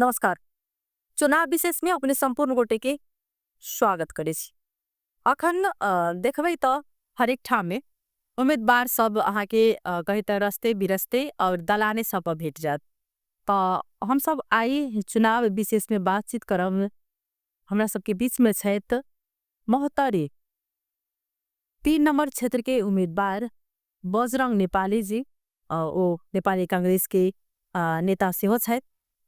नमस्कार। चुनाव विशेष में अपने संपूर्ण गोटे के स्वागत करै छी। अखन देखबै तऽ हरेक ठाम में उम्मीदवार सब अहाँ के कही तऽ रस्ते बिरस्ते और दलाने सब पर भेट जायत। तऽ हम सब आई चुनाव विशेष में बातचीत करब। हमरा सबके बीच में छथि महोत्तरी 3 नंबर क्षेत्र के उम्मीदवार बजरंग नेपाली जी। ओ नेपाली कांग्रेस के नेता सेहो छथि।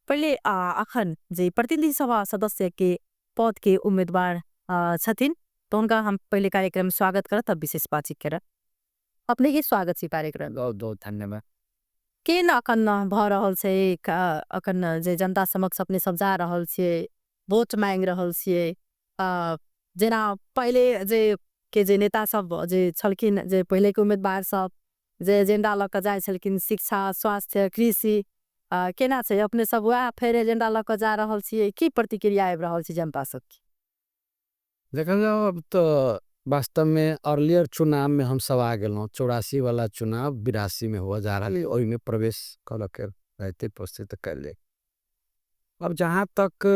पहले अखन जे प्रतिनिधि सभा सदस्य के पद के उम्मीदवार छथिन, तो उनका हम पहले कार्यक्रम में स्वागत करब, तब विशेष बातचीत करब। अपने के स्वागत छी कार्यक्रम। बहुत बहुत धन्यवाद। केन अखन भ रहल छै, अखन जे जनता समक्ष अपने सब जा रहल छियै, वोट मांग रहल छियै, जेना पहले जे के जे नेता सब जे छलखिन, जे पहले के उम्मीदवार सब जे एजेंडा लऽ के जाइ छलखिन, शिक्षा, स्वास्थ्य, कृषि, केना छै अपने सब वएह फेर एजेंडा लऽ के जा रहल छियै, की प्रतिक्रिया आबि रहल छै जनता सबके? देखल जाओ अब तो वास्तव में अर्लियर चुनाव में हम सब आ गेलहुँ। 84 वाला चुनाव 82 में हुआ जा रहा है, ओहि में प्रवेश करऽ के रहते उपस्थित कैले। अब जहाँ तक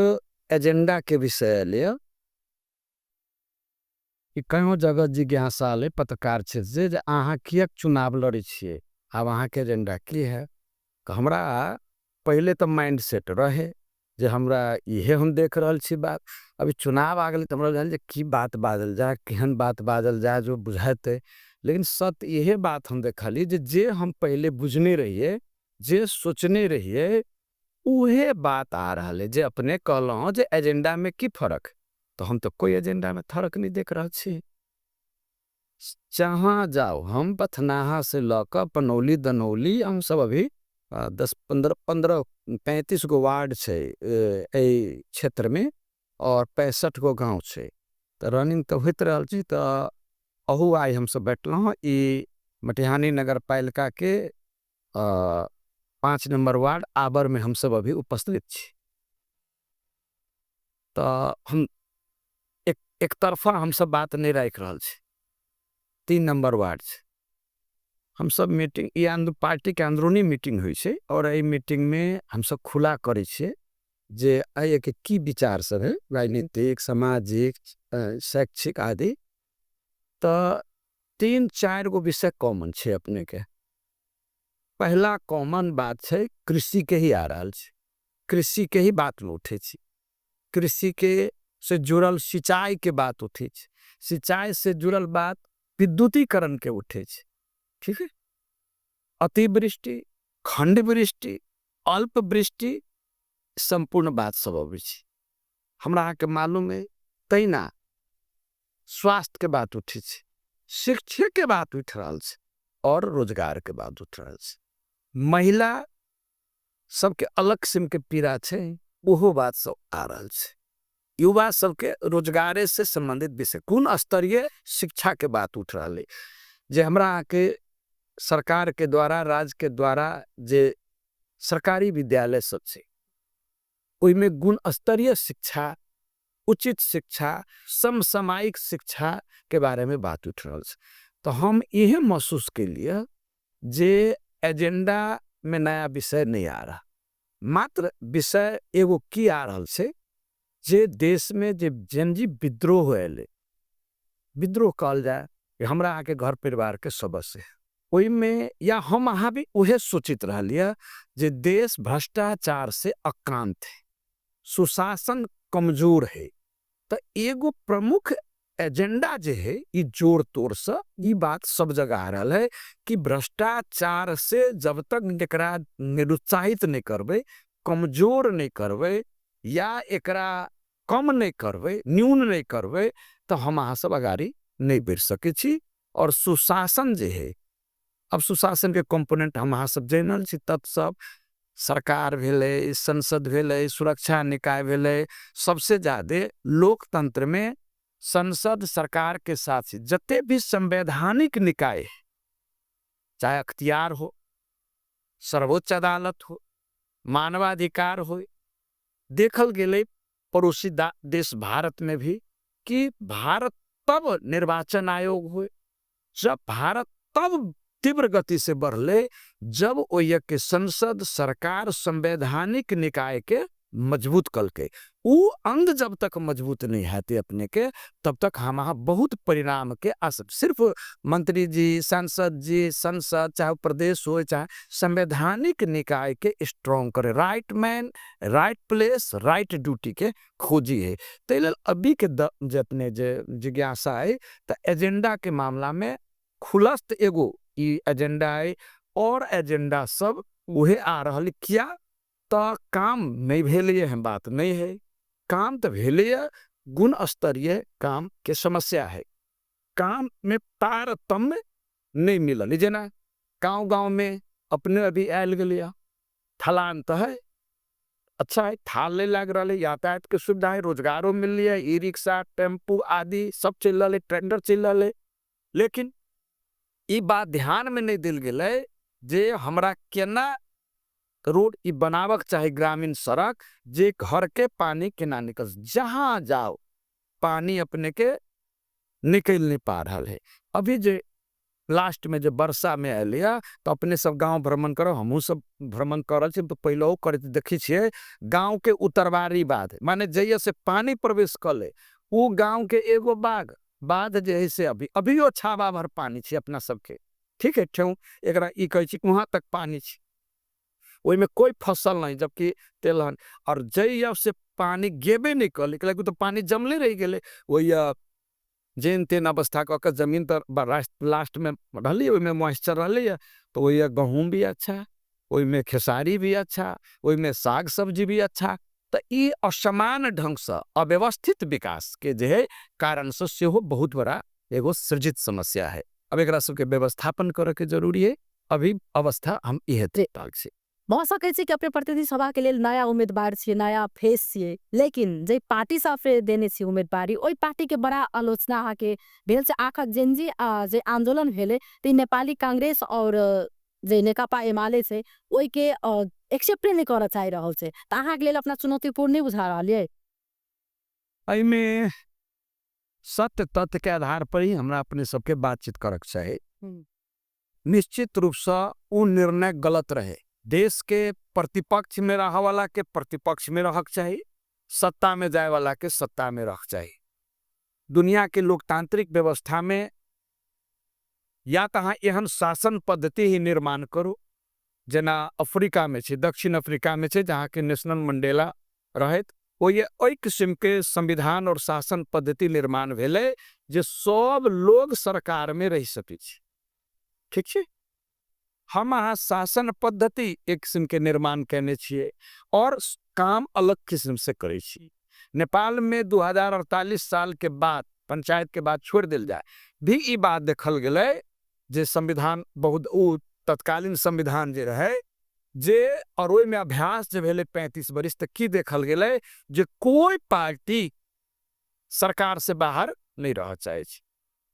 एजेंडा के विषय लिया कि कहीं जगह जिज्ञासा ले पत्रकार क्षेत्र से जे अहाँ किएक चुनाव लड़ै छियै, आब अहाँके एजेंडा की है। तऽ हमरा पहिले तऽ माइंड सेट रहे जे हमरा इहे हम देख रहल छी बात। अभी चुनाव आ गेलै तऽ हमरा बुझायल जे की बात बाजल जाय, केहन बात बाजल जाय जो बुझेतै। लेकिन सत्य इहे बात हम देखलियै जे हम पहिले बुझने रहियै, जे सोचने रहियै, उहे बात आ रहल है। जे अपने कहलहुँ जे एजेंडा में की फर्क, तऽ हम तऽ कोई एजेंडा में फर्क नहीं देख रहल छी। जहाँ जाओ हम बथनाहा से लऽ कऽ पनौली दनौली हम सब अभी 10 15 15 35 गो वार्ड छै एहि क्षेत्र में और 65 गो गाँव छै। तऽ रनिंग तऽ होइत रहल छी। तऽ अहू आइ हमसब बैठलहुँ ई मटिहानी नगर पालिका के 5 नंबर वार्ड आबर में हमसब अभी उपस्थित छी। तऽ हम एक तरफा हमसब बात नहीं राखि रहल छी। 3 नंबर वार्ड छै। हमसब मीटिंग ई पार्टी के अंदरूनी मीटिंग होइ छै और एहि मीटिंग में हमसब खुला करै छियै जे एहि के की विचार सब है, राजनीतिक, सामाजिक, शैक्षिक आदि। तऽ 3-4 गो विषय कॉमन छै अपने के। पहला कॉमन बात छै कृषि के ही आ रहल छै, कृषि के ही बात में उठै छै, कृषि के से जुड़ल सिंचाई के बात उठै छै, सिंचाई से जुड़ल बात विद्युतीकरण के उठै छै, ठीक है। अतिवृष्टि, खंडवृष्टि, अल्पवृष्टि, संपूर्ण बात सब अबै छै। हमरा अहाँके मालूम है। तहिना स्वास्थ्य के बात उठै छै, शिक्षे के बात उठि रहल छै और रोजगार के बात उठि रहल छै। महिला सबके अलग किस्म के पीड़ा छै, ओहो बात सब आ रहल छै। युवा सबके रोजगारे से संबंधित विषय, कोन स्तरीय शिक्षा के बात उठि रहल है, जे हमरा अहाँके सरकार के द्वारा, राज्य के द्वारा जे सरकारी विद्यालय सब छै ओहिमे गुण स्तरीय शिक्षा, उचित शिक्षा, समसामयिक शिक्षा के बारे में बात उठि रहल छै। तऽ हम इहे महसूस केलियै जे एजेंडा में नया विषय नहीं आ रहा, मात्र विषय एगो की आ रहल छै जे देश में जे जनजी विद्रोह एलै, विद्रोह कहल जाय हमरा अहाँके घर परिवार के सदस्य है ओहिमे, या हम अहाँ भी उहे सोचित रहलियै जे देश भ्रष्टाचार से अक्रांत है, सुशासन कमजोर है। तऽ एगो प्रमुख एजेंडा जे है ई जोर तोड़ से ई बात सब जगह आ रहल है कि भ्रष्टाचार से जब तक एकरा निरुत्साहित नहीं करबै, कमजोर नहीं करबै, या एकरा कम नहीं करबै, न्यून नहीं करबै, तऽ हम अहाँ सब अगाड़ी नहीं बढ़ि सकै छी। और सुशासन जे है, अब सुशासन के कंपोनेंट हम अहाँ सब जानल छी, तब सब सरकार भेलै, संसद भेलै, सुरक्षा निकाय भेलै, सबसे ज्यादा लोकतंत्र में संसद सरकार के साथ जते भी संवैधानिक निकाय है, चाहे अख्तियार हो, सर्वोच्च अदालत हो, मानवाधिकार हो, देखल गेलै पड़ोसी देश भारत में भी कि भारत तब निर्वाचन आयोग हो, जब भारत तब तीव्र गति से बढ़ले जब ओय के संसद सरकार संवैधानिक निकाय के मजबूत कलकै। उ अंग जब तक मजबूत नहीं हेतै अपने के, तब तक हम अहाँ बहुत परिणाम के आस, सिर्फ मंत्री जी, सांसद जी, संसद चाहे प्रदेश हो चाहे संवैधानिक निकाय के स्ट्रॉन्ग करे, right man right place right duty के खोजी है। ताहि लेल अभी के जे अपने जे जिज्ञासा है तऽ एजेंडा के मामला में खुलस्त एगो ई एजेंडा है और एजेंडा सब उहे आ रहल। किया तऽ काम नहीं भेलैए, हम बात नहीं है, काम तऽ भेलैए, गुण स्तरीय काम के समस्या है, काम में तारतम्य नहीं मिलल। जेना गाँव गाँव में अपने अभी आयल गेलैए, थलान तऽ है, अच्छा है, थाल नहीं लाग रहा है, यातायात के सुविधा है, रोजगारो मिल रही है, ई रिक्शा टेम्पू आदि सब चल रहा है, ट्रैक्टर चल रहा है। लेकिन ई बात ध्यान में नहीं दिल गेलै जे हमरा केना रोड ई बनाबक चाही, ग्रामीण सड़क जे घर के पानी केना निकल, जहाँ जाओ पानी अपने के निकल नहीं पा रहा है। अभी जे लास्ट में जे वर्षा में अयलै तो अपने सब गाँव भ्रमण करो, हमहूँ सब भ्रमण कर रहल छी, तऽ पहिलहो करैत देखै छियै गाँव के उतरबारी बाध, माने जहिया से पानी प्रवेश कऽ ले ओ गाँव के एगो बाग बाध जे है से अभी अभियो छावा भर पानी छै अपना सबके, ठीक है, ठेहुँ एकरा ई कहै छी वहाँ तक पानी छै, ओहिमे कोई फसल नहीं, जबकि तेलहन और जहिया से पानी गेबे नहीं कले, कैलाकि तऽ पानी जमले रहि गेलै, ओहि जेन तेन अवस्था कऽ के जमीन तर लास्ट में रहलै, ओहिमे मॉइस्चर रहलै, तऽ ओहि गहूँम भी अच्छा, ओहिमे खेसारी भी अच्छा, ओहिमे साग सब्जी भी अच्छा। तऽ ई असमान ढंगसँ अव्यवस्थित विकास के जे है कारण से सेहो बहुत बड़ा एगो सृजित समस्या है। अब एकरा सबके व्यवस्थापन करे के जरूरी है, अभी अवस्था हम इहे तक छी। भऽ सकै छै कि अपने प्रतिनिधि सभा के लेल नया उम्मीदवार छियै, नया फेस छियै, लेकिन जे पार्टी से अपने देने छियै उम्मीदवारी, ओहि पार्टी के बड़ा आलोचना अहाँके भेल छै। आखिर जेनजी जे आंदोलन भेलै तऽ नेपाली कांग्रेस और जे नेकपा एमाले छै ओहिके एक्सेप्टे नहि करऽ चाहि रहल छै, तऽ अहाँके लेल अपना चुनौतीपूर्ण नहि बुझा रहल ये? एहिमे सत्य तथ्य के आधार पर ही हमरा अपने सबके बातचीत करक चाही। निश्चित रूपसँ ओ निर्णय गलत रहे, देश के प्रतिपक्ष में रह वाला के प्रतिपक्ष में रहक चाही, सत्ता में जाए वाला के सत्ता में रह चाही। दुनिया के लोकतांत्रिक व्यवस्था में या तऽ अहाँ एहन शासन पद्धति ही निर्माण करू जेना अफ्रीका में छै, दक्षिण अफ्रीका में छै, जहाँ के नेशनल मंडेला रहैत, ओहि किस्म के संविधान और शासन पद्धति निर्माण भेलै जे सब लोग सरकार में रहि सकै छै। ठीक छै, हम अहाँ शासन पद्धति एक किस्म के निर्माण केने छियै और काम अलग किस्म से करै छी। नेपाल में 2048 साल के बाद पंचायत के बाद छोड़ देल जाए भी ई बात देखल गेलै जे संविधान बहुत ओ तत्कालीन संविधान जे रहे जे और ओहिमे अभ्यास जे भेलै 35 बरिस, तऽ की देखल गेलै जे कोई पार्टी सरकार से बाहर नहीं रह चाहे छै।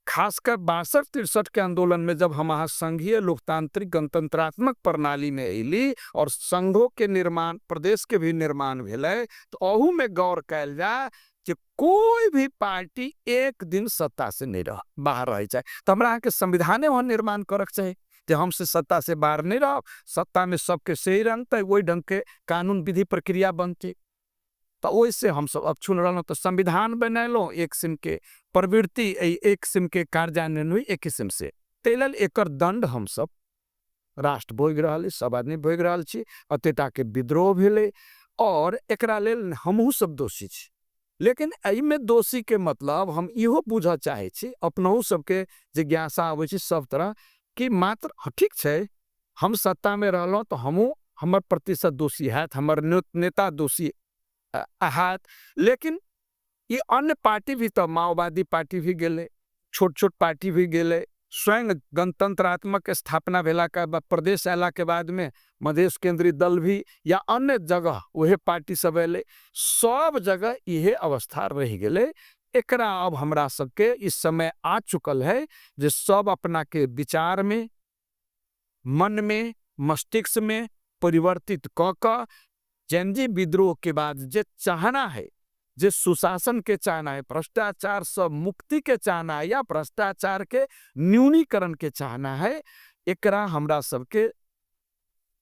खासकर 62-63 के आंदोलन में जब हम अहाँ संघीय लोकतांत्रिक गणतंत्रात्मक प्रणाली में अयली और संघों के निर्माण प्रदेश के भी निर्माण भेलै, तो अहू में गौर कयल जाय जे कोई भी पार्टी एक दिन सत्ता से नहीं रह बाहर रह चाहे। तो हमरा अहाँके संविधाने वहाँ निर्माण करक चाही जे हम से सत्ता से बाहर नहीं रहब, सत्ता में सबके सही रंगतै, ओहि ढंग के कानून विधि प्रक्रिया बनतै। तऽ ओहिसे हमसब अक्षुण्ण रहलहुँ। तऽ संविधान बनेलहुँ एक किस्म के प्रवृत्ति, एक किस्म के कार्यान्वयन हुई एक किस्म से, ताहि लेल एकर दंड हमसब राष्ट्र भोगि रहल, सब आदमी भोगि रहल छी। अतेटा के विद्रोह भेलै और एकरा लेल हमहूँ सब दोषी छी। लेकिन एहिमे दोषी के मतलब हम इहो बुझऽ चाहै छी, अपनहु सबके जिज्ञासा अबै छै सब तरह कि मात्र ठीक छै हम सत्ता में रहलहुँ तऽ हमहूँ हमर प्रतिशत दोषी हैत, हमर नेता दोषी हैत, लेकिन ई अन्य पार्टी भी तऽ माओवादी पार्टी भी गेलै, छोट छोट पार्टी भी गेलै, स्वयं गणतंत्रात्मक स्थापना भेला के बाद प्रदेश अयला के बाद में मधेश केंद्रीय दल भी या अन्य जगह उहे पार्टी सब अयलै, सब जगह इहे अवस्था रहि गेलै। एकरा अब हमरा सबके इस समय आ चुकल है जे सब अपना के विचार में, मन में, मस्तिष्क में परिवर्तित कऽ कऽ जेनजी विद्रोह के बाद जे चाहना है, जे सुशासन के चाहना है, भ्रष्टाचार से मुक्ति के चाहना है या भ्रष्टाचार के न्यूनीकरण के चाहना है, एकरा हमरा सबके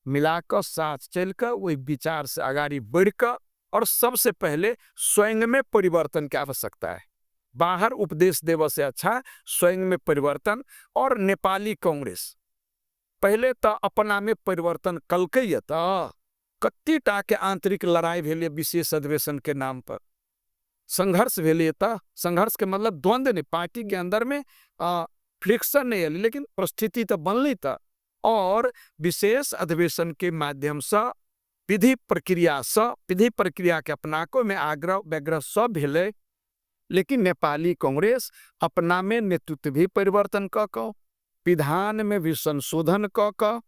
मिला कऽ साथ चलि कऽ ओहि विचार से अगाड़ी बढ़ि कऽ और सबसे पहले स्वयं में परिवर्तन के आवश्यकता है। बाहर उपदेश देव से अच्छा स्वयं में परिवर्तन। और नेपाली कांग्रेस पहले तो अपना में परिवर्तन कलकै तऽ कत्ते टा के आंतरिक लड़ाई भेलै विशेष अधिवेशन के नाम पर, संघर्ष भेलै। तऽ संघर्ष के मतलब द्वंद्व नहीं, पार्टी के अंदर में फ्रिक्शन नहीं एलै, लेकिन परिस्थिति तऽ बनलै। तऽ और विशेष अधिवेशन के माध्यम से विधि प्रक्रिया से, विधि प्रक्रिया के अपना को में आग्रह व्यग्रह सब भेलै, लेकिन नेपाली कांग्रेस अपना में नेतृत्व भी परिवर्तन कऽ कऽ, विधान में भी संशोधन कऽ कऽ,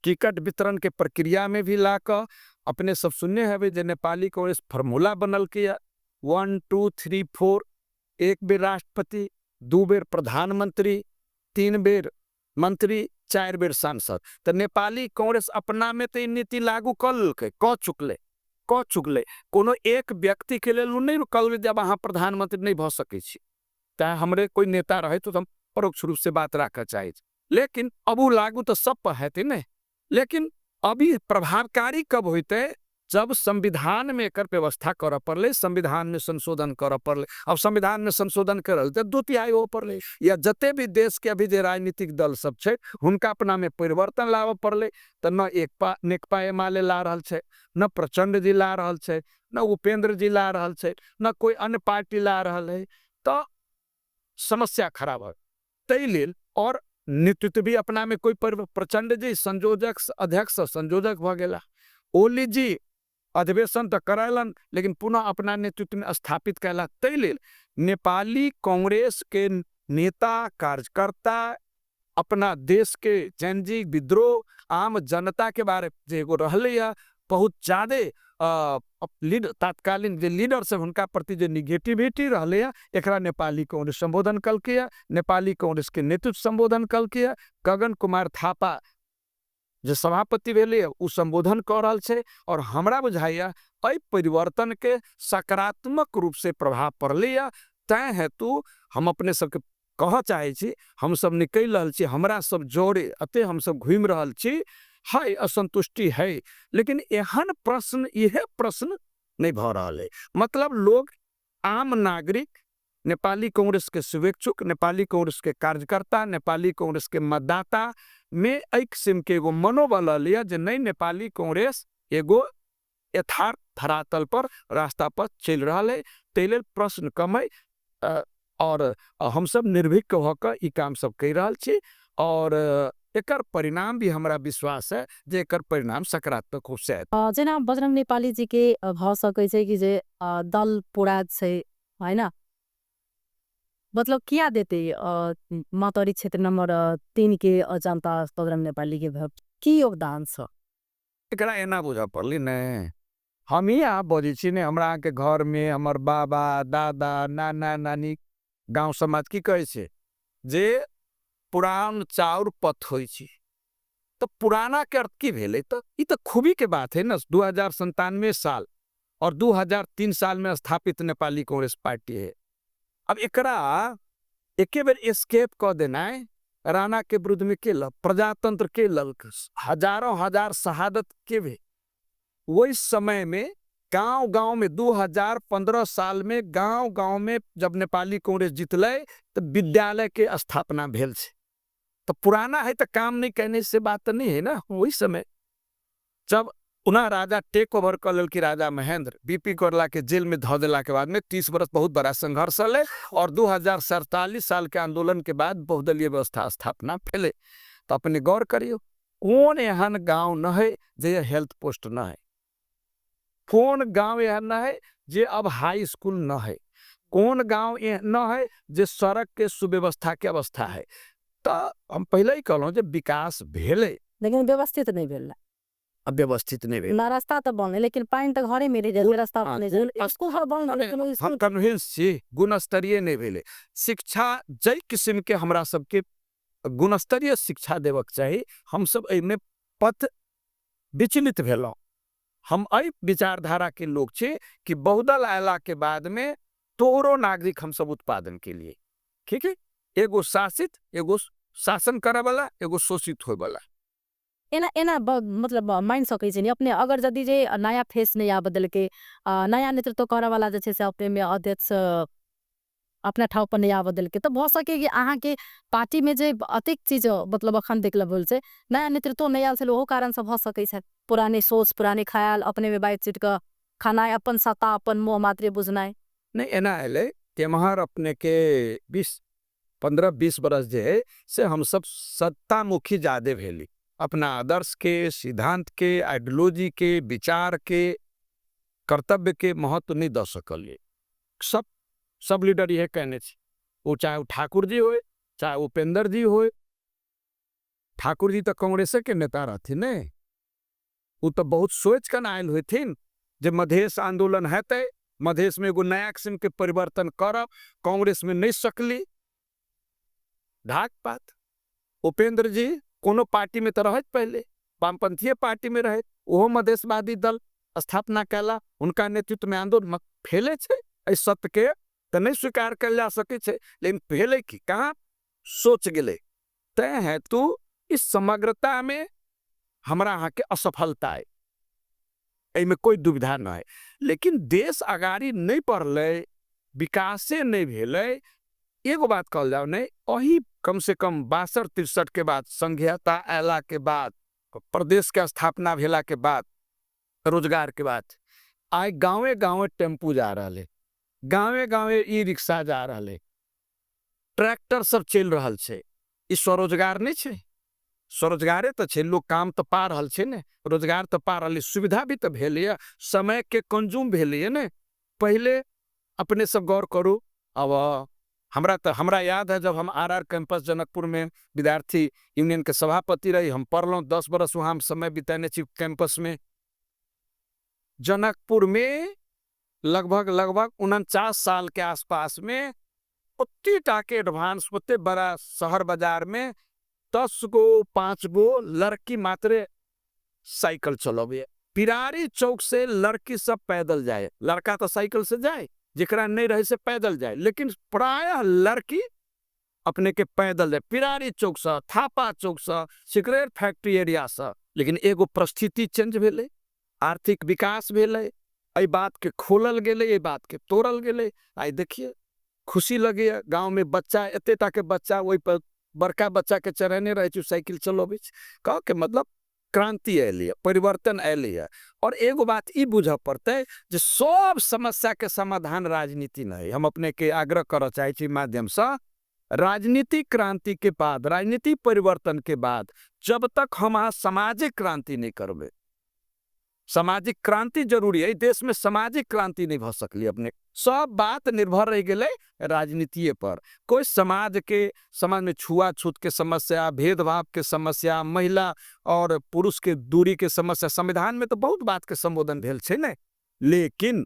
टिकट वितरण के प्रक्रिया में भी ला कऽ, अपने सब सुनने हेबै जे नेपाली कांग्रेस फॉर्मूला बनलकै 1 2 3 4, एक बेर राष्ट्रपति, 2 बेर प्रधानमंत्री, 3 बेर मंत्री, 4 बेर सांसद। तऽ नेपाली कांग्रेस अपना में तऽ ई नीति लागू कऽ लेलकै, कऽ चुकलै। कोनो एक व्यक्ति के लेल नहि कहलकै जब अहाँ प्रधानमंत्री नहि भऽ सकै छी, तैं हमरे कोई नेता रहे तो हम परोक्ष रूप से बात राखऽ चाहै छी, लेकिन अब ओ लागू तऽ सब पर हेतै ने। लेकिन अभी प्रभावकारी कब होइतै? जब संविधान में एकर व्यवस्था करऽ पड़लै, संविधान में संशोधन करऽ पड़लै। अब संविधान में संशोधन करल तऽ 2/3 होबऽ पड़लै, या जते भी देश के अभी जे राजनीतिक दल सब छै हुनका अपना में परिवर्तन लाबऽ पड़लै। तऽ न नेकपा एमाले ला रहल छै, न प्रचंड जी ला रहल छै, न उपेंद्र जी ला रहल छै, न कोई अन्य पार्टी ला रहल है, तऽ समस्या खराब है। ताहि लेल और नेतृत्व भी अपना में कोई प्रचंड जी संयोजक अध्यक्ष संयोजक भऽ गेला, ओली जी अधिवेशन तऽ करैलन लेकिन पुनः अपना नेतृत्व में स्थापित कैला। ताहि लेल नेपाली कांग्रेस के नेता कार्यकर्ता अपना देश के जनजी विद्रोह आम जनता के बारे जे एगो रहलै बहुत ज्यादे लीडर, तात्कालीन जे लीडर सब हुनका प्रति जे निगेटिविटी रहलै एकरा नेपाली कांग्रेस संबोधन कलकै, नेपाली कांग्रेस के नेतृत्व संबोधन कलकै। गगन कुमार थापा जे सभापति भेलै ओ संबोधन कऽ रहल छै। और हमरा बुझाइया एहि परिवर्तन के सकारात्मक रूप से प्रभाव पड़लै। तैं हेतु हम अपने सबके कहऽ चाहै छी, हमसब निकलि रहल छी, हमरा सब जोड़े एते हमसब घुमि रहल छी, है असंतुष्टि है, लेकिन एहन प्रश्न इहे प्रश्न नहीं भऽ रहल है। मतलब लोग आम नागरिक, नेपाली कांग्रेस के शुभेच्छुक, नेपाली कांग्रेस के कार्यकर्ता, नेपाली कांग्रेस के मतदाता में एहि किस्म के एगो मनोबल लिया जे नहीं नेपाली कांग्रेस एगो यथार्थ धरातल पर रास्ता पर चलि रहल है। ताहि लेल प्रश्न कम है और हमसब निर्भीक भऽ कऽ ई काम सब कहि रहल छी और एकर परिणाम भी हमरा विश्वास है जे एकर परिणाम सकारात्मक रूप से आयत। जेना बजरंग नेपाली जी के भऽ सकै छै कि जे दल पूरा छै है ना, मतलब किया देते मातरी क्षेत्र नंबर 3 के जनता बजरंग नेपाली के भोट की योगदान छ? एकरा एना बुझऽ पड़लै ने, हम ही अहाँ बजै छी ने, हमरा अहाँके घर में हमर बाबा दादा नाना नानी गाँव समाज की कहै छै जे पुरान चाउर पथ होइ छै। तऽ पुराना के अर्थ की भेलै? तऽ ई तऽ खूबी के बात है ना। 2097 साल और 2003 साल में स्थापित नेपाली कांग्रेस पार्टी है। अब एकरा एके बेर एस्केप कऽ देनाइ राणा के विरुद्ध में के लग, प्रजातंत्र के लग, हजारों हजार शहादत के भी वही समय में गांव गांव में 2015 साल में गांव गांव में जब नेपाली कांग्रेस जीतलै तो विद्यालय के स्थापना भेल छै। तो पुराना है तो काम नहीं कहने से बात नहीं है ना। वही समय जब पुनः राजा टेक ओवर कर लेलखिन राजा महेंद्र, बीपी कोइराला के जेल में धऽ देला के बाद में 30 बरस बहुत बड़ा संघर्ष चले और 2047 साल के आंदोलन के बाद बहुदलीय व्यवस्था स्थापना भेलै। तो अपने गौर करियो कोन एहन गांव न है जे हेल्थ पोस्ट न है, कोन गांव एहन न है जे अब हाई स्कूल न है, कोन गांव एहन न है जे सड़क के सुव्यवस्था के अवस्था है। तो हम पहले ही कहलहुँ जे विकास भेलै लेकिन व्यवस्थित नहीं भेल, अव्यवस्थित नहीं भेल। ना रास्ता तो बनलै लेकिन पानि तऽ घरे में रहि जाइ, रास्ता बनै छै, स्कूल सब बनलै लेकिन हम कन्विंस छी गुणस्तरीय नहीं भेलै। शिक्षा जाहि किस्म के हमरा सबके गुणस्तरीय शिक्षा देबक चाही, हमसब एहिमे पथ विचलित भेलहुँ। हम एहि विचारधारा के लोग छी कि बहुदल अयला के बाद में तोहरो नागरिक हमसब उत्पादन के लिए, ठीक है, एगो शासित, एगो शासन करे वाला, एगो शोषित होय वाला। एना एना मतलब मानि सकै छी अपने, अगर यदि जे नया फेस नहि आबऽ देलकै, नया नेतृत्व करऽ वाला जे छै से अपने में अध्यक्ष अपना ठाव पर नहि आबऽ देलकै, तऽ भऽ सकै कि अहाँके पार्टी में जे अतेक चीज मतलब अखन देखल भेल छै, नया नेतृत्व नहि आयल छलै, ओहो कारणसँ भऽ सकै छै। पुराने सोच, पुराने ख्याल, अपने में बाँटि चिट कऽ खानाइ, अपन सत्ता अपन मोह मात्रे बुझनाइ। नहि, एना एलै एम्हर अपने के 15-20 बरस जे है से हमसब सत्तामुखी ज्यादे भेली, अपना आदर्श के, सिद्धांत के, आइडियोलॉजी के, विचार के, कर्तव्य के महत्व नहीं दऽ सकलियै। सब सब लीडर इहे कहने छै, ओ चाहे ओ ठाकुर जी होय चाहे उपेंद्र जी होय। ठाकुर जी तऽ कांग्रेसे के नेता रहथिन ने, ओ तऽ बहुत सोचि कऽ ने आयल होथिन जे मधेश आंदोलन हेतै, मधेश में एगो नया किस्म के परिवर्तन करब, कांग्रेस में नहीं सकली। ढाक पात उपेंद्र जी कोनो पार्टी में तऽ रहैत, पहले वामपंथीय पार्टी में रहैत, ओहो मधेशवादी दल स्थापना कैला, उनका नेतृत्व में आंदोलन फैले छै। एहि सत्य के तऽ नहीं स्वीकार कयल जा सकै छै, लेकिन भेलै की, कहाँ सोच गेलै। तैं हेतु इस समग्रता में हमरा अहाँके असफलता अइ, एहिमे कोई दुविधा नहि। लेकिन देश अगाड़ी नहीं बढ़लै, विकासे नहीं भेलै। एगो बात कहल जाओ नहीं, अही कम से कम 62-63 के बाद, संघीयता अयला के बाद, प्रदेश के स्थापना भेला के बाद, रोजगार के बाद आइ गाँवे गाँवे टेम्पू जा रहल है, गाँवे गाँवे ई रिक्शा जा रहल है, ट्रैक्टर सब चलि रहल छै। ई स्वरोजगार नहीं छै? स्वरोजगारे तऽ छै, लोग काम तऽ पा रहल छै ने, रोजगार तऽ पा रहल, सुविधा भी तऽ भेलैए, समय के कंज्यूम भेलैए ने। पहिले अपने सब गौर करू, अब हमरा तऽ हमरा याद है जब हम आर आर कैंपस जनकपुर में विद्यार्थी यूनियन के सभापति रही, हम पढ़लहुँ 10 बरस वहाँ हम समय बितेने छी कैंपस में। जनकपुर में लगभग लगभग 49 साल के आसपास में ओते टाके एडवांस, ओते बड़ा शहर बाजार में 10 गो 5 गो लड़की मात्रे साइकिल चलबे। पिरारी चौक से लड़की सब पैदल जाए, लड़का तो साइकिल से जाए, जेकरा नहीं रहे से पैदल जाए, लेकिन प्रायः लड़की अपने के पैदल जाए पिरारी चौक से, थापा चौक से, सिगरेट फैक्ट्री एरिया से। लेकिन एगो परिस्थिति चेंज भेलै, आर्थिक विकास भेलै, एहि बात के खोलल गेलै, एहि बात के तोड़ल गेलै। आइ देखिए खुशी लगैए, गाँव में बच्चा एते टा के बच्चा ओहि पर बड़का बच्चा के चढ़ेने रहै छै, साइकिल चलबै छै। कह के मतलब क्रांति अयलैए, परिवर्तन अयलैए। और एगो बात ई बुझऽ पड़तै जे सब समस्या के समाधान राजनीति नहीं। हम अपने के आग्रह करऽ चाहै छी माध्यमसँ, राजनीतिक क्रांति के बाद, राजनीतिक परिवर्तन के बाद जब तक हम अहाँ सामाजिक क्रांति नहीं करबै, सामाजिक क्रांति जरूरी है, देश में सामाजिक क्रांति नहीं भऽ सकली। अपने सब बात निर्भर रह गेलै राजनीतिये पर। कोई समाज के, समाज में छुआछूत के समस्या, भेदभाव के समस्या, महिला और पुरुष के दूरी के समस्या, संविधान में तो बहुत बात के संबोधन भेल छै ने, लेकिन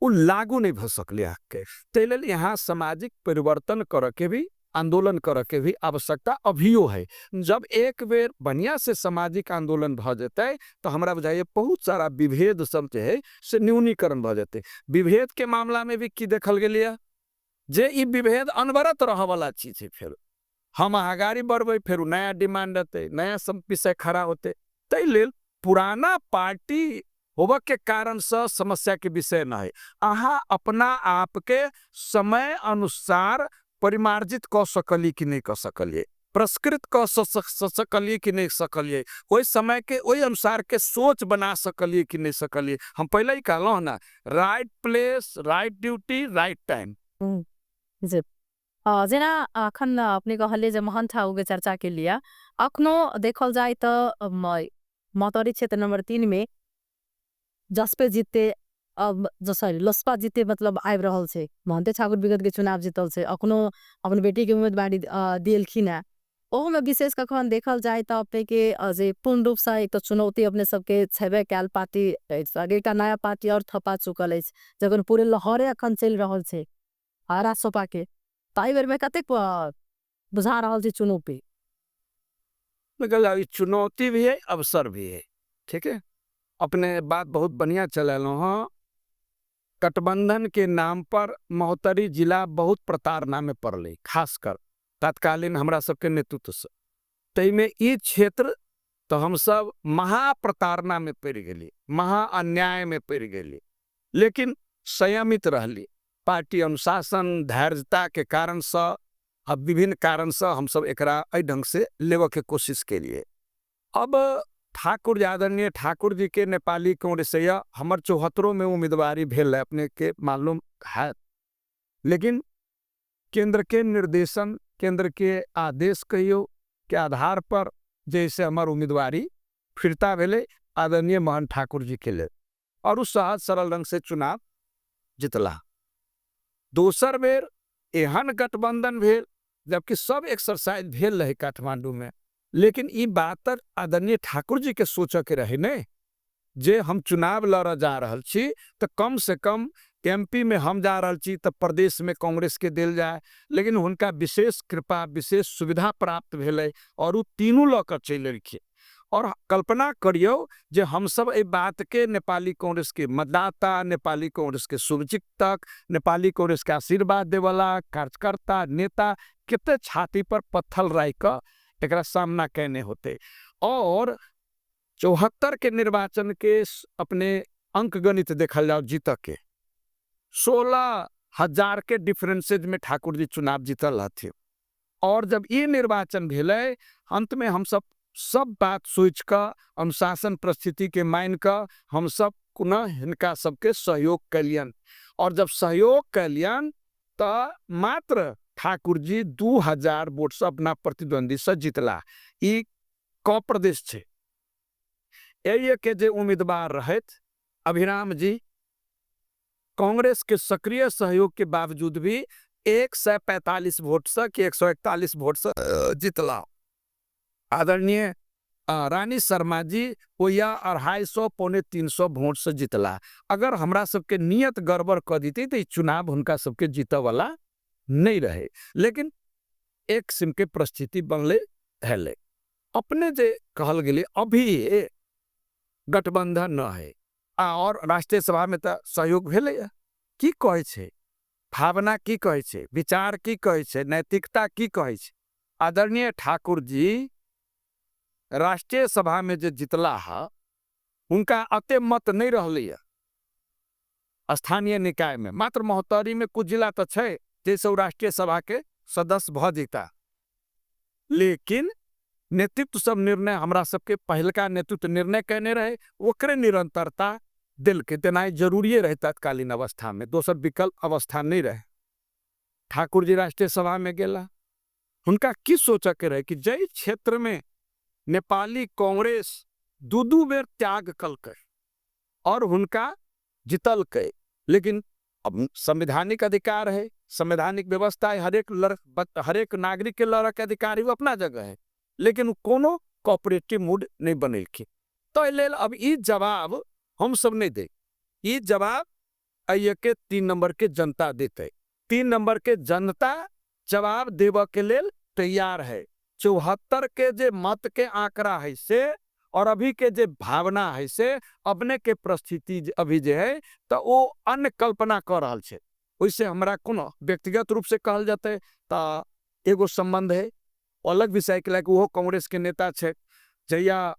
ओ लागू नहीं भऽ सकलै अहाँके। ताहि लेल यहाँ सामाजिक परिवर्तन करऽ के भी, आंदोलन करऽ के भी आवश्यकता अभियो है। जब एक बेर बढ़िया से सामाजिक आंदोलन भऽ जेतै तऽ हमरा बुझाइए बहुत सारा विभेद सब जे है से न्यूनीकरण भऽ जेतै। विभेद के मामला में भी की देखल गेलैए जे ई विभेद अनवरत रहऽ वाला चीज है। फेर हम अहाँ गाड़ी बढ़बै, फेर नया डिमांड एतै, नया सब विषय खड़ा होतै। ताहि लेल पुराना पार्टी होबऽ के कारणसँ समस्या के विषय न है। अहाँ अपना आपके समय अनुसार परिमार्जित कऽ सकलियै कि नहि कऽ सकलियै, परिष्कृत कऽ सकलियै कि नहि सकलियै, ओहि समय के ओहि अनुसार के सोच बना सकलियै कि नहि सकलियै। हम पहिले ही कहलहुँ ने, right place, right duty, right time. जी, जेना अखन अपने कहलियै जे महंत ठाकुर के चर्चा के लिए, अखनो देखल जाय तऽ महोत्तरी क्षेत्र नंबर 3 में जसपे जीते, अब सॉरी लोसपा जीते मतलब आबि रहल छै। महंते ठाकुर विगत के चुनाव जीतल छै, अखनो अपन बेटी के उम्मीदवारी दिएलखिन है। ओहोमे विशेष कखन देखल जाय तऽ अपने के जे पूर्ण रूपसँ एक तऽ चुनौती अपने सबके छेबे कयल पार्टी अछि, एकटा नया पार्टी और थपा चुकल अछि, जखन पूरे लहरे अखन चलि रहल छै राजसपा के, तऽ एहि बेर में कतेक बुझा रहल छै चुनौती? मतलब चुनौती भी है, अवसर भी है। ठीक है, अपने बात बहुत बढ़िया चलेलहुँ हँ। गठबंधन के नाम पर महोत्तरी जिला बहुत प्रताड़ना में पड़लै, खासकर तत्कालीन हमरा सबके नेतृत्व से। ताहिमे ई क्षेत्र तऽ हमसब महाप्रताड़नामे पड़ि गेली, महा अन्यायमे पड़ि गेली, लेकिन संयमित रहली। पार्टी अनुशासन धैर्यताके कारणसँ आ विभिन्न कारणसँ हमसब एकरा एहि ढङ्गसँ लेबऽके कोशिश केलिए। अब ठाकुर जी, आदरणीय ठाकुर जी के नेपाली कांग्रेस या हमर 74 में उम्मीदवारी भेल है, अपने के मालूम है, लेकिन केंद्र के निर्देशन, केंद्र के आदेश कहियो के आधार पर जैसे हमर उम्मीदवारी फिरता भेलै आदरणीय मोहन ठाकुर जी के लेल और उ सहज सरल ढंग से चुनाव जितला। दोसर बेर एहन गठबंधन भेल, जबकि सब एक्सरसाइज भेल रहे काठमांडू में, लेकिन ई बात तर आदरणीय ठाकुर जी के सोचऽ के रहे ने जे हम चुनाव लड़ऽ जा रहल छी तऽ कम से कम एमपी में हम जा रहल छी तऽ प्रदेश में कांग्रेस के देल जाय, लेकिन हुनका विशेष कृपा, विशेष सुविधा प्राप्त भेलै और उ तीनू लऽ कऽ चलि एलखिन। और कल्पना करियौ जे हमसब एहि बात के नेपाली कांग्रेस के मतदाता, नेपाली कांग्रेस के शुभचिंतक, नेपाली कांग्रेस के आशीर्वाद देवला कार्यकर्ता, नेता कते छाती पर पत्थर राखि कऽ एकरा सामना केने होते। और 74 के निर्वाचन के अपने अंक गणित देखल जाओ, जीत के 16,000 के डिफरेंसेज में ठाकुर जी चुनाव जीतल रहथिन। और जब ई निर्वाचन भेलै, अंत में हमसब सब बात सोचि कऽ, अनुशासन परिस्थिति के मान कऽ हमसब पुनः हिनका सबके सहयोग केलियनि। और जब सहयोग केलियनि तऽ मात्र ठाकुर जी 2000 वोट से अपना प्रतिद्वंदी से जीतला। ई क प्रदेश छै, एहि के जे उम्मीदवार रहथि अभिराम जी, कांग्रेस के सक्रिय सहयोग के बावजूद भी 145 वोट से कि 141 वोट से जीतला। आदरणीय रानी शर्मा जी ओया 250 275 वोट से जीतला। अगर हमरा सबके नियत गड़बड़ कऽ दिते तऽ ई चुनाव हुनका सबके जीतऽ वाला नहीं रहे, लेकिन एक किस्म के परिस्थिति बनले हेले। अपने जे कहल गेलै अभी गठबंधन न है आ और राष्ट्रीय सभा में तऽ सहयोग भेलै। की कहै छै भावना, की कहै छै विचार, की कहै छै नैतिकता, की कहै छै? आदरणीय ठाकुर जी राष्ट्रीय सभा में जे जितला है हुनका अते मत नहीं रहलैया स्थानीय निकाय में, मात्र महोत्तरी में कुछ जिला तऽ छै जाहिसँ ओ राष्ट्रीय सभा के सदस्य भऽ जेता, लेकिन नेतृत्व सब निर्णय हमरा सबके पहिलका नेतृत्व निर्णय केने रहे, ओकरे निरंतरता देलकै। तेनाही जरूरिये रहे तत्कालीन अवस्था में, दोसर विकल्प अवस्था नहीं रहे। ठाकुर जी राष्ट्रीय सभा में गेला, हुनका की सोचऽ के रहे कि जाहि क्षेत्र में नेपाली कांग्रेस दू दू बेर त्याग कलकै और हुनका जितलकै, लेकिन अब संवैधानिक अधिकार है, संवैधानिक व्यवस्था है, हरेक नागरिक के लड़ऽ के अधिकार है, वो अपना जगह है, लेकिन कोनो कोऑपरेटिव मूड नहीं बनेलखिन। तो एहि लेल अब ई जवाब हम सब नहीं दे, ई जवाब एहि के 3 नंबर के जनता देते। 3 नंबर के जनता जवाब देबऽ के लेल तैयार है। 74 के जे मत के आंकड़ा है से और अभी के जे भावना है से अपने के परिस्थिति अभी जे है तऽ ओ अन्य कल्पना कऽ रहल छै। ओहिसे हमरा कोनो व्यक्तिगत रूप से कहल जेतै तऽ एगो संबंध है अलग विषय के लए, ओहो कांग्रेस के नेता छै। जहिया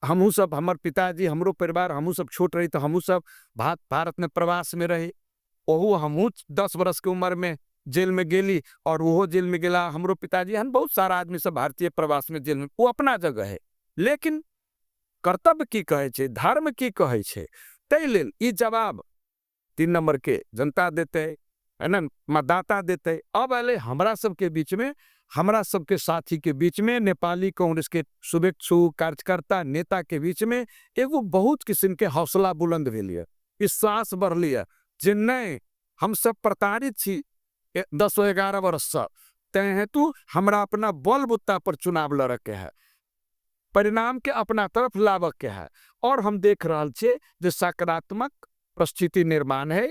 हमहूँ सब, हमर पिताजी, हमरो परिवार, हमहूँ सब छोट रही तऽ हमहूँ सब भारत में प्रवास में रही, ओहू हमहूँ 10 बरस के उम्र में जेल में गेली और ओहो जेल में गेला, हमरो पिताजी, एहन बहुत सारा आदमी सब भारतीय प्रवास में जेल में, वो अपना जगह है, लेकिन कर्तव्य की कहै छै, धर्म की कहै छै, ताहि लेल ई जवाब 3 नंबर के जनता देतै, है ना, मतदाता देतै। अब एलै हमरा सबके बीच में, हमरा सबके साथी के बीच में, नेपाली कांग्रेस के शुभेच्छु कार्यकर्ता नेता के बीच में एगो बहुत किस्म के हौसला बुलंद भेल यऽ, विश्वास बढ़ल यऽ जे नहि हम सब प्रताड़ित छी 10-11 वर्षसँ, तैं हेतु हमरा अपना बल बुत्ता पर चुनाव लड़ऽ के है, परिणाम के अपना तरफ लाबऽ के है। और हम देख रहल छियै जे सकारात्मक परिस्थिति निर्माण है।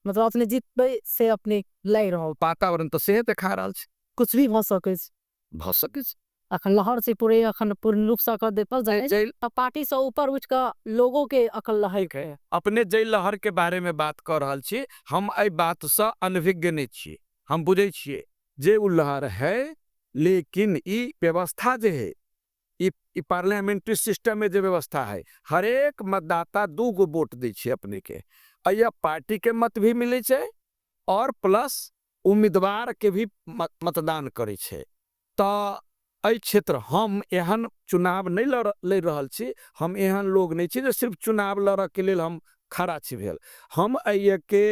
मतलब अपने जीतबै से अपने लागि रहल वातावरण तऽ सेहे देखा रहल छै। कुछ भी भऽ सकै छै, भऽ सकै छै। अखन लहर छै पूरे, अखन पूर्ण रूप से अखन देखल जाय पार्टी से ऊपर उठि कऽ लोगों के अखन लहर के अपने जाहि लहर के बारे में बात कऽ रहल छी, हम एहि बात से अनभिज्ञ नहि छी, हम बुझै छियै जे ओ लहर है, लेकिन ई व्यवस्था जे है ई पार्लियामेंट्री सिस्टम में जे व्यवस्था है, हरेक मतदाता 2 गो वोट दै छै अपने के। एहिया पार्टी के मत भी मिलै छै और प्लस उम्मीदवार के भी मतदान करै छै। तऽ एहि क्षेत्र हम एहन चुनाव नहि लड़ रहल छी, हम एहन लोग नहि छी जे सिर्फ चुनाव लड़ऽ के लेल हम खड़ा छी भेल। हम एहिके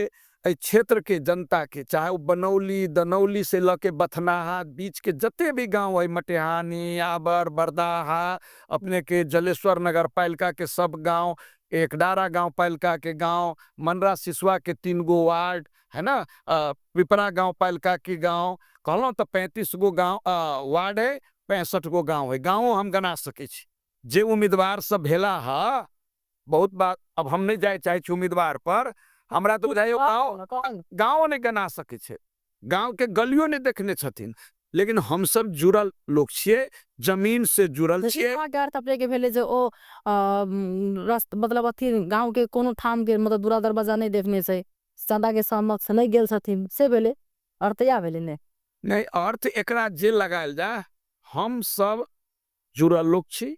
एहि क्षेत्र के जनता के, चाहे ओ बनौली दनौली से लऽ के बथनाहा बीच के जते भी गांव है, मटिहानी, आबर, बरदाहा, अपने के जलेश्वर नगर पालिका के सब गांव, एकडारा गांव पालिका के गांव, मनरा सिसुआ के 3 गो वार्ड है ना, पिपरा गांव पालिका के गांव, कहलहुँ तऽ 35 गो गांव वार्ड है, 65 गो गांव है। गाँवो हम गना सकै छी। जे उम्मीदवार सब भेला हा, बहुत बात अब हम नहीं जाए चाहे छी उम्मीदवार पर, हमरा तऽ बुझाइयो गाँव नहि गना सकै छै, गाँव के गलियो नहि देखने छथिन, लेकिन हम सब जुड़ल लोग छियै, जमीन से जुड़ल छियै। अहाँके अर्थ अपने के भेलै जे ओ मतलब अथी गाँव के कोनो ठाम के मतलब दूरा दरवाजा नहि देखने छै, जनता के समक्ष नहि गेल छथिन, से भेलै अर्थ इएह भेलै ने? नहि, अर्थ एकरा जे लगायल जाय, हम सब जुड़ल लोग छी,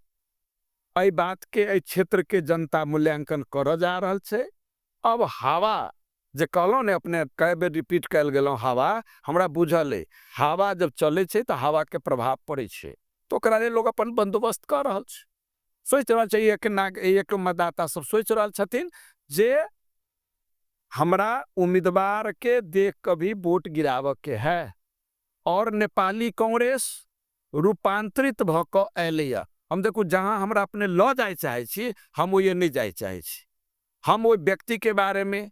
एहि बात के एहि क्षेत्र के जनता मूल्यांकन करऽ जा रहल छै। अब हवा जे कहलहुँ ने अपने कए बेर रिपीट कयल गेलहुँ, हवा हमरा बुझल अइ, हवा जब चलै छै तऽ हवा के प्रभाव पड़ै छै, तऽ ओकरा लेल लोग अपन बंदोबस्त कऽ रहल छै, सोचि रहल छै। एक मतदाता सब सोचि रहल छथिन जे हमरा उम्मीदवार के देख कऽ भी वोट गिराबऽ के है। और नेपाली कांग्रेस रूपांतरित भऽ कऽ अयलैया। हम देखू जहाँ हमरा अपने लऽ जाय चाहै छी, हम ओहि नहि जाय चाहै छी, हम ओहि व्यक्ति के बारे में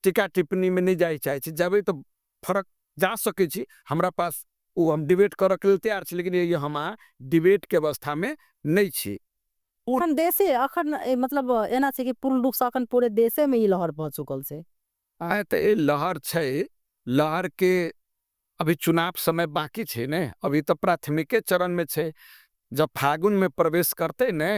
टीका टिप्पणी में नहीं जाय चाहै छी। जबै तऽ फरक जा सकै छी, हमरा पास ओ हम डिबेट करऽ के लेल तैयार छी, लेकिन ये हम अहाँ डिबेट के अवस्था में नहीं छी। अखन देशे अखन मतलब एना छै कि पूर्ण रूप से अखन पूरे देशे में ई लहर भऽ चुकल छै। आय तऽ ई लहर छै, लहर के अभी चुनाव समय बाकी छै ने, अभी तऽ प्राथमिके चरण में छै। जब फागुन में प्रवेश करते ने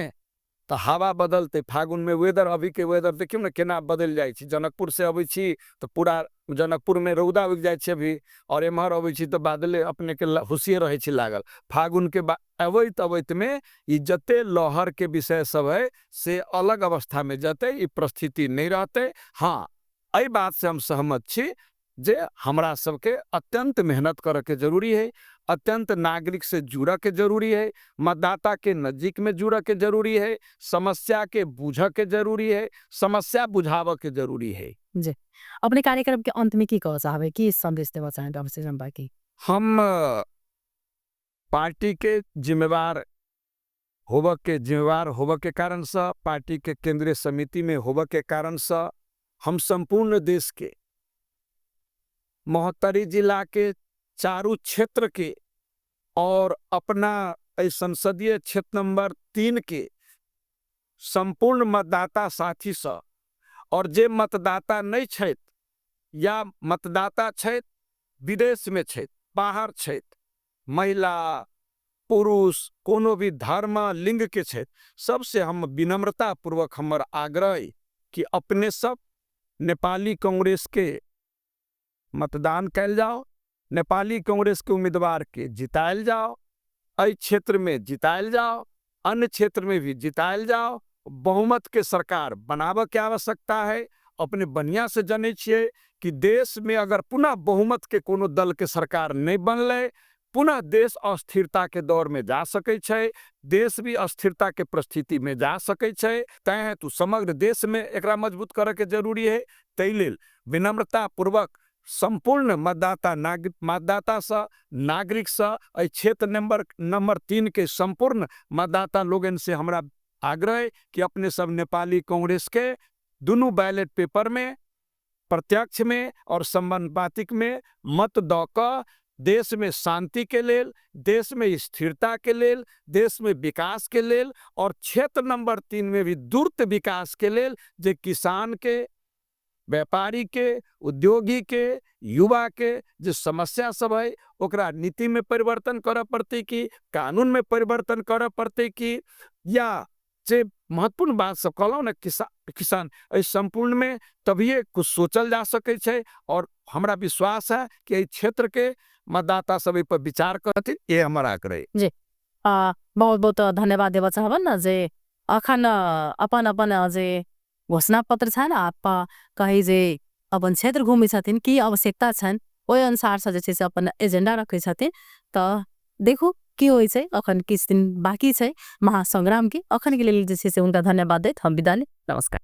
तऽ हवा बदलते। फागुन में वेदर, अभी के वेदर देखियौ ने केना बदलि जाइ छै। जनकपुर से अबै छी तऽ पूरा जनकपुर में रौदा उगि जाइ छै अभी, और एम्हर अबै छी तऽ बादले अपने के हुसिये रहै छै लागल। फागुन के अबैत अबैत में ई जते लहर के विषय सब है से अलग अवस्था में जते, ई परिस्थिति नहीं रहते। हाँ, एहि बात से हम सहमत छी जे हमरा सबके अत्यंत मेहनत करऽ के जरूरी है, अत्यंत नागरिक से जुड़ऽ के जरूरी है, मतदाता के नज़दीक में जुड़ऽ के जरूरी है, समस्या के बूझऽ के जरूरी है, समस्या बुझाबऽ के जरूरी है। जी, अपने कार्यक्रम के अंत में की कहऽ चाहबै, की संदेश देबऽ चाहबै अवश्य जनता के? हम पार्टी के जिम्मेवार होबऽ के कारण से, पार्टी के केंद्रीय समिति में होबऽ के कारण से, हम संपूर्ण देश के महोत्तरी जिला के चारू क्षेत्र के और अपना एहि संसदीय क्षेत्र नंबर 3 के संपूर्ण मतदाता साथी सँ, और जे मतदाता नहीं छथि या मतदाता छथि विदेश में छथि, बाहर छथि, महिला पुरुष कोनो भी धर्म लिंग के छथि, सबसे हम विनम्रता पूर्वक हमर आग्रह अइ कि अपने सब नेपाली कांग्रेस के मतदान कयल जाओ, नेपाली कांग्रेस के उम्मीदवार के जितायल जाओ, एहि क्षेत्र में जितायल जाओ, अन्य क्षेत्र में भी जितायल जाओ। बहुमत के सरकार बनाबऽ के आवश्यकता है। अपने बढ़िया से जनै छियै कि देश में अगर पुनः बहुमत के कोनो दल के सरकार नहीं बनलै, पुनः देश अस्थिरता के दौर में जा सकै छै, देश भी अस्थिरता के परिस्थिति में जा सकै छै। तैं हेतु समग्र देश में एकरा मजबूत करऽ के जरूरी है। ताहि लेल विनम्रता पूर्वक संपूर्ण मतदाता सँ, नागरिक सँ, एहि क्षेत्र नंबर 3 के संपूर्ण मतदाता लोगन से हमरा आग्रह है कि अपने सब नेपाली कांग्रेस के दुनू बैलेट पेपर में, प्रत्यक्ष में और समानुपातिक में मत दऽ कऽ देश में शांति के लेल, देश में स्थिरता के लेल, देश में विकास के लेल और क्षेत्र नंबर 3 में भी द्रुत विकास के लेल, जे किसान के, व्यापारी के, उद्योगी के, युवा के जे समस्या सब है ओकरा नीति में परिवर्तन करऽ पड़तै कि कानून में परिवर्तन करऽ पड़तै कि, या जे महत्वपूर्ण बात सब कहलहुँ ने किसान एहि संपूर्ण में तभिए कुछ सोचल जा सकै छै। और हमरा विश्वास है कि एहि क्षेत्र के मतदाता सब एहि पर विचार करथिन, ये हमर आग्रह है। जी, बहुत बहुत धन्यवाद देबऽ चाहबनि जे अखन अपन अपन जे घोषणा पत्र छनि आ कही जे अपन क्षेत्र घूमै छथिन की आवश्यकता छनि ओहि अनुसारसँ जे छै से अपन एजेंडा रखै छथिन। तऽ देखू की होइ छै, अखन किछु दिन बाकी छै महासंग्रामके। अखन के लेल जे छै से हुनका धन्यवाद दैत हम विदा ली। नमस्कार।